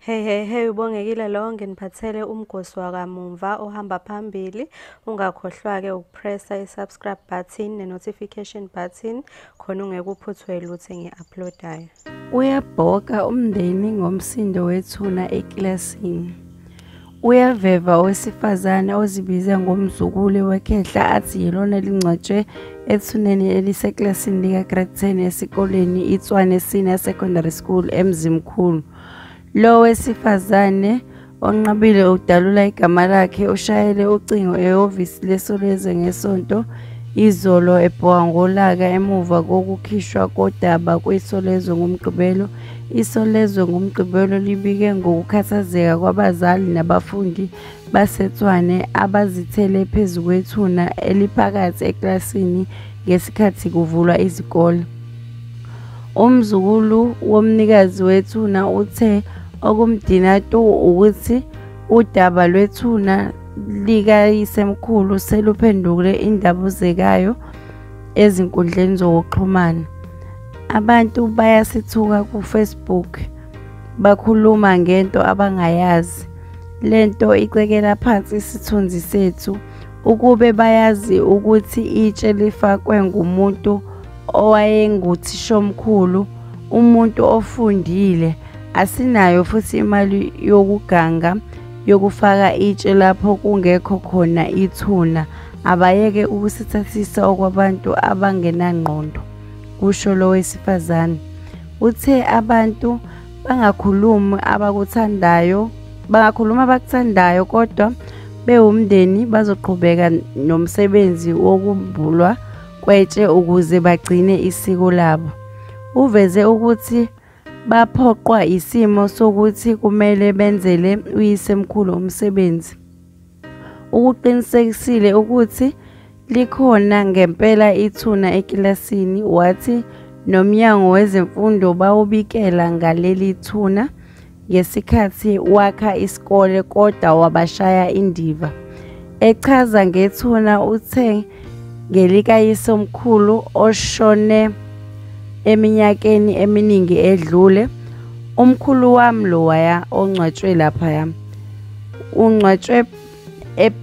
Hey hey hey, uBongekile lo, nginiphathele umgosi wakamumva ohamba phambili. Ungakhohlwa-ke ukupressa i-subscribe button ne-notification button khona ungeke uphuthwe lutho engi-uploadayo. Uyabhoka umndeni ngomsindo wethuna ekilasini. Uyaveva owesifazane ozibize ngomzukulu wekhehla athi yilona elingcwatshwe ethuneni elisekilasini lika-Grade 10 esikoleni iTshwane Senior Secondary School eMzimkhulu. Lo wesifazane onqabile ukudalula igama lakhe ushayele ucingo ehhovisi leSolezwe ngeSonto izolo ebhoka ngolaka emuva kokukhishwa kodaba kwiSolezwe ngoMgqibelo. ISolezwe ngoMgqibelo libike ngokukhathazeka kwabazali nabafundi baseTshwane abazithele phezu kwethuna eliphakathi ekilasini ngesikhathi kuvulwa izikole. Umzukulu womnikazi wethuna uthe okumdina tu ukuthi udaba lwethuna likayisemkhulu seluphenduke indabuzekayo ezinkundleni zokuxhumana. Abantu bayasithuka ku-Facebook, bakhuluma ngento abangayazi. Lento icekela phansi isithunzi sethu. Ukube bayazi ukuthi itshe lifakwe ngumuntu owayengutishomkhulu, umuntu ofundile. Asinayo futhi imali yokuganga yokufaka itshe lapho kungekho khona ithuna. Abayeke ukusithathisa okwabantu abangenangqondo, kusho lo wesifazane. Uthe abantu bangakhulumi abakuthandayo, bangakhuluma abakuthandayo kodwa bewumndeni bazoqhubeka nomsebenzi wokumbulwa kwetshe ukuze bagcine isiko labo. Uveze ukuthi baphoqwa isimo sokuthi kumele benzele uyisemkhulu umsebenzi. Ukuqinisekisile ukuthi likhona ngempela ithuna ekilasini, wathi nomnyango wezemfundo bawubikela ngaleli thuna ngesikhathi wakha isikole kodwa wabashaya indiva. Echaza ngethuna uthe ngelikayisemkhulu oshone eminyakeni eminingi edlule. Umkhulu wami lowaya ongcwatshwe laphaya, ungcwatshwe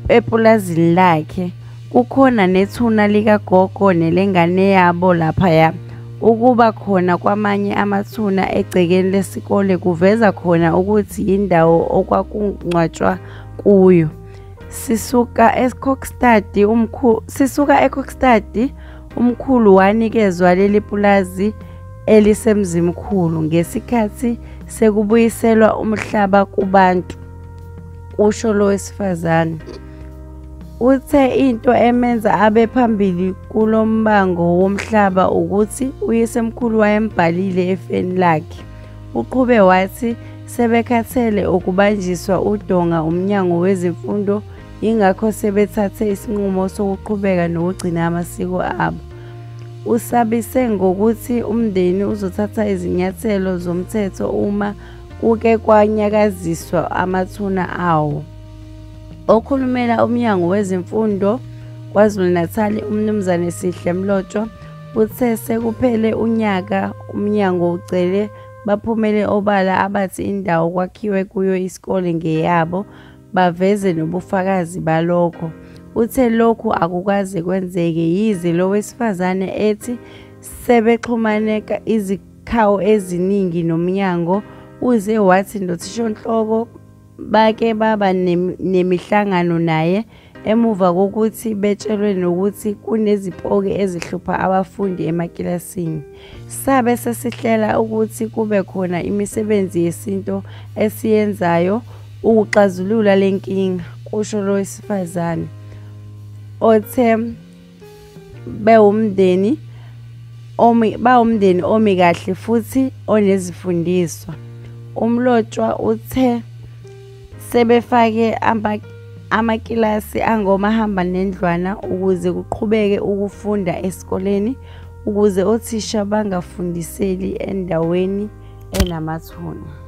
epulazini lakhe. Kukhona nethuna likagogo nelengane yabo laphaya. Ukuba khona kwamanye amathuna egcekeni lesikole kuveza khona ukuthi yindawo okwakungcwatshwa kuyo. Sisuka eKokstad umkhulu wanikezwa leli pulazi eliseMzimkhulu ngesikhathi sekubuyiselwa umhlaba kubantu, kusho lo wesifazane. Uthe into emenza abe phambili kulombango womhlaba ukuthi uyisemkhulu wayembhalile efeni lakhe. Uqhube wathi sebekhathele ukubanjiswa udonga umnyango wezemfundo, yingakho sebethathe isinqumo sokuqhubeka nokugcina amasiko abo. Usabise ngokuthi umndeni uzothatha izinyathelo zomthetho uma kuke kwanyakaziswa amathuna awo. Okhulumela umnyango wezemfundo KwaZulu-Natal uMnumzane Sihle Mlotshwa uthe sekuphele unyaka umnyango ucele baphumele obala abathi indawo kwakhiwe kuyo isikole ngeyabo, baveze nobufakazi balokho. Uthe lokhu akukaze kwenzeke yize lo wesifazane ethi sebexhumane izikhawu eziningi nomnyango. Uze wathi nothishonhloko bake baba nemihlangano naye emuva kokuthi betshelwe nokuthi kunezipoki ezihlupha abafundi emakilasini. Sabe sesihlela ukuthi kube khona imisebenzi yesintu esiyenzayo ukuxazulula le nkinga, kusho lo wesifazane. Othe bawumndeni omi kahle futhi onezifundiswa. UMlotshwa uthe sebefake amakilasi angomahamba nendlwana ukuze kuqhubeke ukufunda esikoleni, ukuze othisha bangafundiseli endaweni enamathuna.